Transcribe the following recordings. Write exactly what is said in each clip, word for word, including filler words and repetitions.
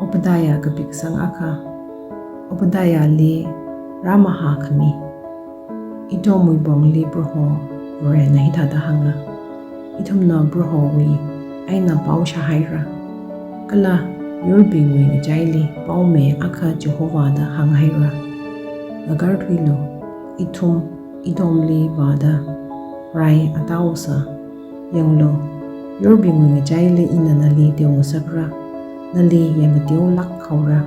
Obadiah kapi kasang akha. Obadiah li rāmahā khami. Edomwui pongli Proho Varena hithāda hānga: Ithumna Prohowui eina pao shāhaira, kala yurbingwui ngachaili paomi akha Jehovahna hānghaira. Ngakarthuilu, ithum Edomli vāda rai ataosa. Yanglu, yurbingwui ngachaili ina nali teongasakra, nali yangkateolāk haora.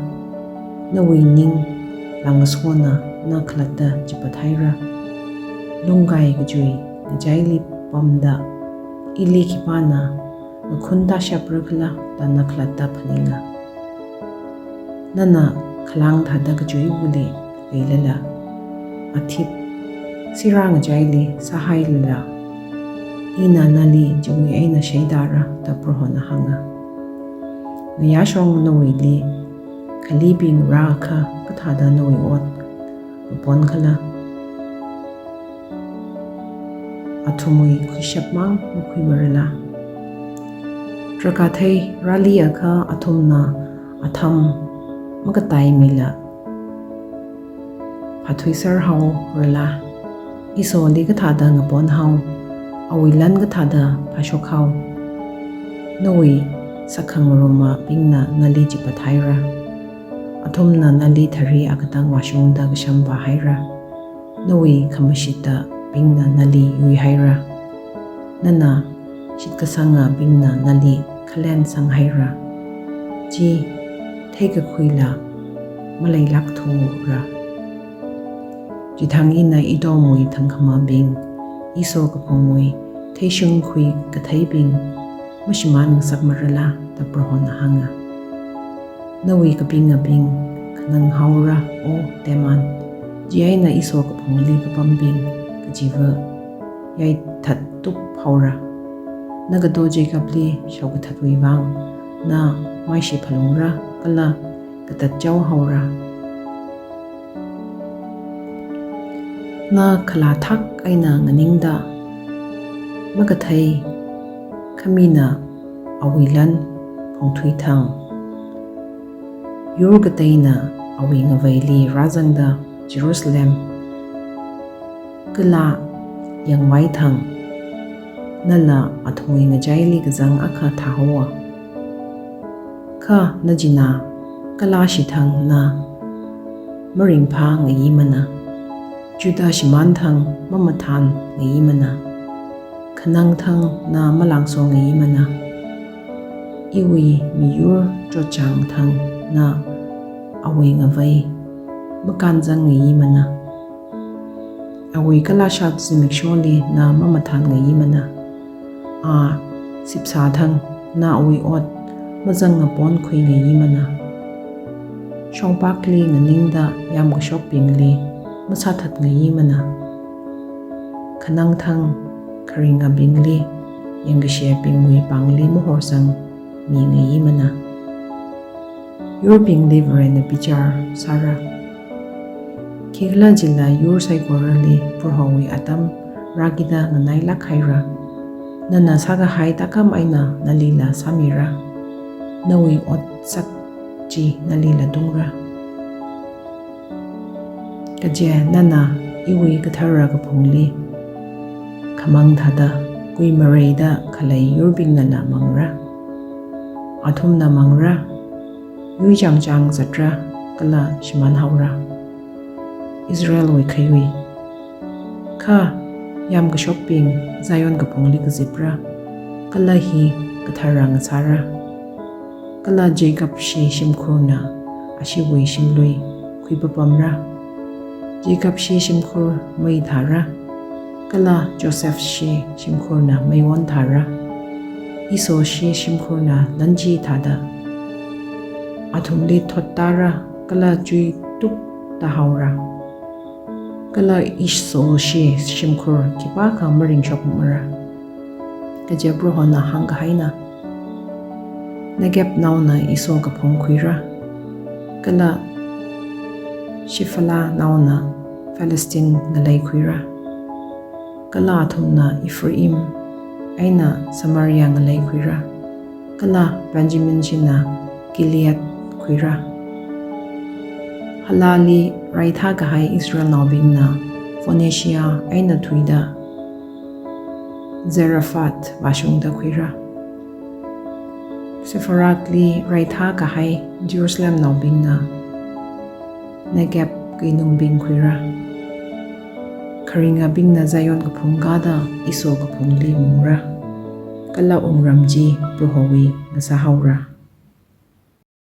Nawui ning langkasona na khalatta chipathaira. Lungkai kachui ngachaili pamda, ili khipāna ngakhun tāshapra khala da na khalatta phaninga. Nana khalāng thāda kachuivali leilala, athip sirā ngachaili sāhailala, ina nali chiwui eina shaitāra da Prohona hānga. Ngayāshong nawuili khalibing rāakha kathāda nawui ot mapon khala? Athumwui khuishapmang makhuimarala? Drakhāthei rāliakha athumna atham makataimila phāthuisar haorala? Esauli kathāda ngapon hao, awui lan kathāda phāshok hao? Nawui sakhangarumabingna nali chipathaira. Athumna nali thari akatang vāshungda kasham vāhaira. Nawui khamashitabingna nali yuihaira. Nana shitkasangabingna nali khalen sanghaira. Chi theikakhuila maleilākthura. Chithang ina Edomwui thangkhamabing, Esau kaphungwui theishingkhui katheibing mashimān ngasakmarala da Prohona hānga. Nawui kapingabing khanang haora, O Teman, chieina Esau kaphungli kapambing kachiva yaithattup haora. Na kato Jacobli shaokathatwui vang na maishiphalungra kala katatchao haora. Na khalā thak eina nganingda, makathei khamina awui lan phungthui thang, yur kateina awui ngaveili rāzangda Jerusalem kala yangvai thang, nala athumwui ngachaili kazang akha thāhaowa. Kha na china kalāshi thang na maringphā ngayimana. Judah shimān thang mamathān ngayimana. Khanang thang na malāngso ngayimana. Iwui miyur chotchāng thang na awui ngavei makānzang ngayimana. Awui kalāshat zimiksholi na mamathān ngayimana. A sipsā thang na awui ot mazang ngaponkhui ngayimana. Shongpakli nganingda yamkashokbingli masāthat ngayimana. Khanang thang kharingabingli yangkashebingwui pāngli mahorsangmi ngayimana. Yurbingli Varena bichar sāra. Khikhalajila yur saikorali Prohowui atam rākida nganailāk haira. Nana sākahai tākam eina nalila sāmira. Nawui otsak chi nalila tungra. Kaje nana iwui kathara kaphungli khamang thāda kuimareida khalei yurbingnala mangra. Athumna mangra, yuichāngchāng zatra kala shimān haora. Israelwui khayui. Kha yamkashokbing Zion kaphungli kazipra, kala hi kathara ngasāra. Kala Jacobshi shimkhurna ashiwui shimlui khuipapamra. Jacobshi shimkhur mei thāra, kala Josephshi shimkhurna meiwon thāra. Esaushi shimkhurna lanchi thāda athumli thottāra kala chuitukta haora. Kala Esaushi shimkhur khipākha maringshokmara. Kaje Prohona hāngkahaina. Negeb naona Esau kaphung khuira, kala Shephelah naona Palestine ngalei khuira. Kala athumna Ephraim eina Samaria ngalei khuira. Kala Benjaminshina Gilead khuira. Halali raithā kahai Israelnaobingna Phoenicia eina thuida Zarephath vāshungda khuira. Sepharad li raithā kahai Jerusalemnaobingna Negeb keinungbing khuira. Kharingabingna Zion kaphung kāda Esau kaphungli mungra. Kala wungram chi Prohowui ngasāhaora.